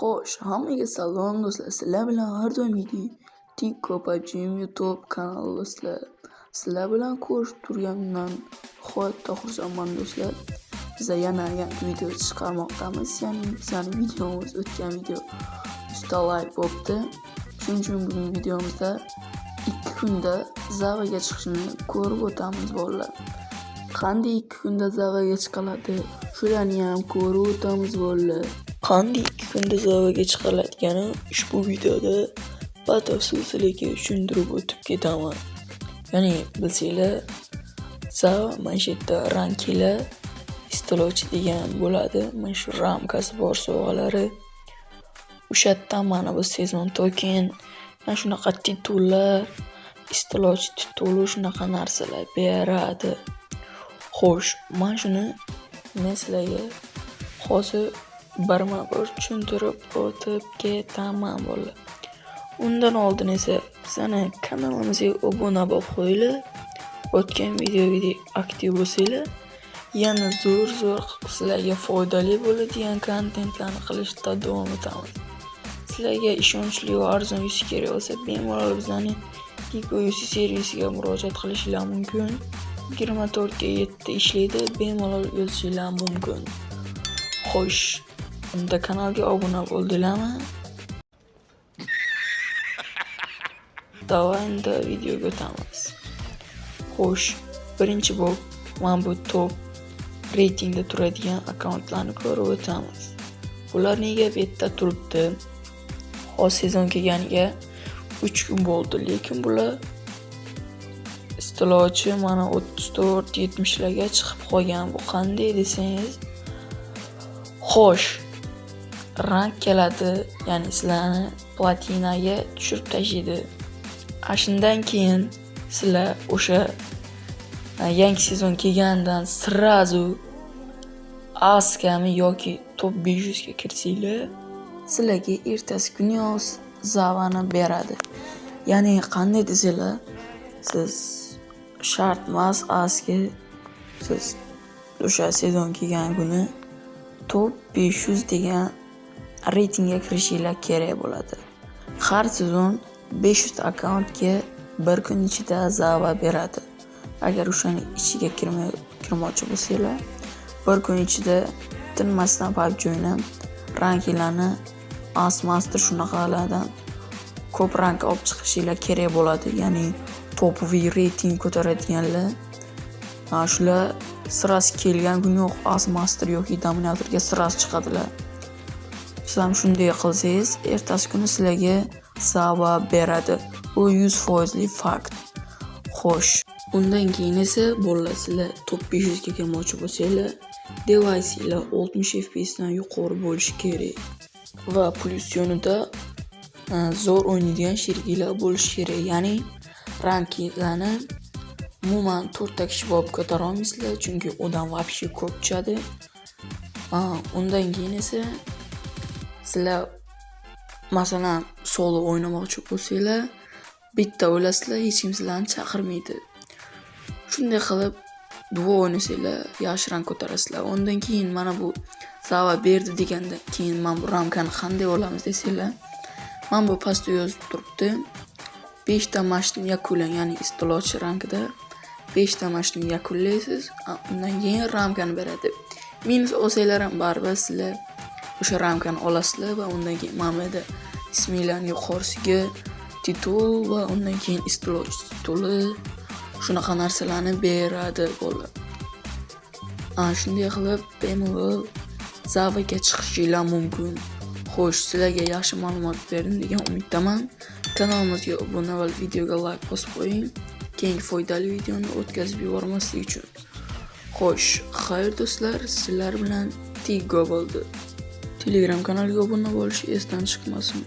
Xo'sh, hammaga salom do'stlar. Sizlar bilan har doimgidek Tiko PUBG YouTube kanali do'stlar. Sizlar bilan ko'rishib turganimdan nihoyatda xursandman do'stlar. Biz yana yangi video chiqarmoqdamiz. Ya'ni bizning videomiz o'tgan video 100 ta like bo'libdi. Shuning uchun bugungi videomizda 2 kunda Zavaga chiqishini ko'rib o'tamiz bolalar. Qanday 2 kunda Zavaga chiqiladi? Shularni ham ko'rib o'tamiz bolalar. Qanday 2 kunda Zavaga chiqiladiganini ushbu videoda batafsil sizlarga tushuntirib o'tib ketaman. Ya'ni bilsanglar, Zava mana shu yerda rankinglar istilochi degan bo'ladi. Mana shu ramkasi bor sovg'alari. O'sha yerdan mana bu sezon token, mana shunaqa titullar, istilochi tituli, shunaqa narsalar beradi. Xo'sh, mana shuni men sizlarga hozir birma-bir tushuntirib o'tib ketaman bolalar. Undan oldin esa bizani kanalimizga obuna bo'lib qo'yinglar. O'tgan videodagidek aktiv bo'lsanglar, yana zo'r-zo'r sizlarga foydali bo'ladigan kontentlarni qilishda davom etamiz. Sizlarga ishonchli va arzon UC kerak bo'lsa, bemalol bizani Tiko UC servisiga murojaat qilishinglar mumkin. 24:7 ishlaydi, bemalol yozishinglar mumkin. Xo'sh, unda kanalga obuna bo'ldinglarmi? Давай endi videoga o'tamiz. Xo'sh, birinchi bo'lib mana bu top reytingda turadigan akkauntlarni ko'rib o'tamiz. Bular nega bu yerda turibdi? Hozir sezon kelganiga 3 kun bo'ldi, lekin bular istilochi mana 34 70 larga chiqib qolgan. Bu qanday desangiz, xo'sh, rank keladi, ya'ni sizlarni platinaga tushirib tashlaydi. A shundan keyin sizlar o'sha yangi sezon kelganidan сразу Askami yoki top 500 ga kirsanglar, sizlarga ertasi kuniyoq Zavani beradi. Ya'ni qanday desanglar, siz shart emas Aska, siz o'sha sezon kelgan kuni top 500 degan reytingga kirishinglar kerak bo'ladi. Har sezon 500 ta akkauntga bir kun ichida Zava beradi. Agar o'shani ichiga kirmoqchi bo'lsanglar, bir kun ichida tinmasdan PUBG o'ynab, rankinglarni as master shunaqalardan ko'p rank olib chiqishinglar kerak bo'ladi. Ya'ni topoviy reyting ko'taradiganlar, ana shular сразу kelgan kuniyoq as master yoki dominatorga сразу chiqadilar. Siz ham shunday qilsangiz, ertasi kuni sizlarga Zava beradi. Bu 100 foizli fakt. Xo'sh, undan keyin esa bolalar, sizlar top 500 ga kirmoqchi bo'lsanglar, devaysinglar 60 FPS dan yuqori bo'lishi kerak. Va plyus yonida zo'r o'ynaydigan sheriklar bo'lishi kerak. Ya'ni rankinglarni umuman to'rtta kishi bo'lib ko'tara olmaysizlar, chunki odam вообще ko'p tushadi. Undan keyin esa sizlar, masalan, solo o'ynamoqchi bo'lsanglar, bitta o'lasizlar, hech kim sizlarni chaqirmaydi. Shunday qilib duo o'ynasanglar, yaxshi rank ko'tarasizlar. Undan keyin mana bu Zava berdi deganda keyin mana bu ramkani qanday olamiz desanglar, mana bu pastda yozib turibdi. 5 ta mashqni yakunlang, ya'ni istilochi rankida 5 ta mashqni yakunlaysiz, undan keyin ramkani beradi. Minus olsanglar ham baribir sizlar o'sha ramkani olasizlar va undan keyin mana bu yerda isminglarni yuqorisiga titul va undan keyin istilochi tituli, shunaqa narsalarni beradi bolalar. Ana shunday qilib bemalol Zavaga chiqishinglar mumkin. Xo'sh, sizlarga yaxshi ma'lumot berdim degan umiddaman. Kanalimizga obuna va videoga like bosib qo'ying. Keyingi foydali videoni o'tkazib yubormaslik uchun. Xo'sh, xayr do'stlar, sizlar bilan Tiggo bo'ldi. Telegram kanaliga obuna bo'lish esdan chiqmasin.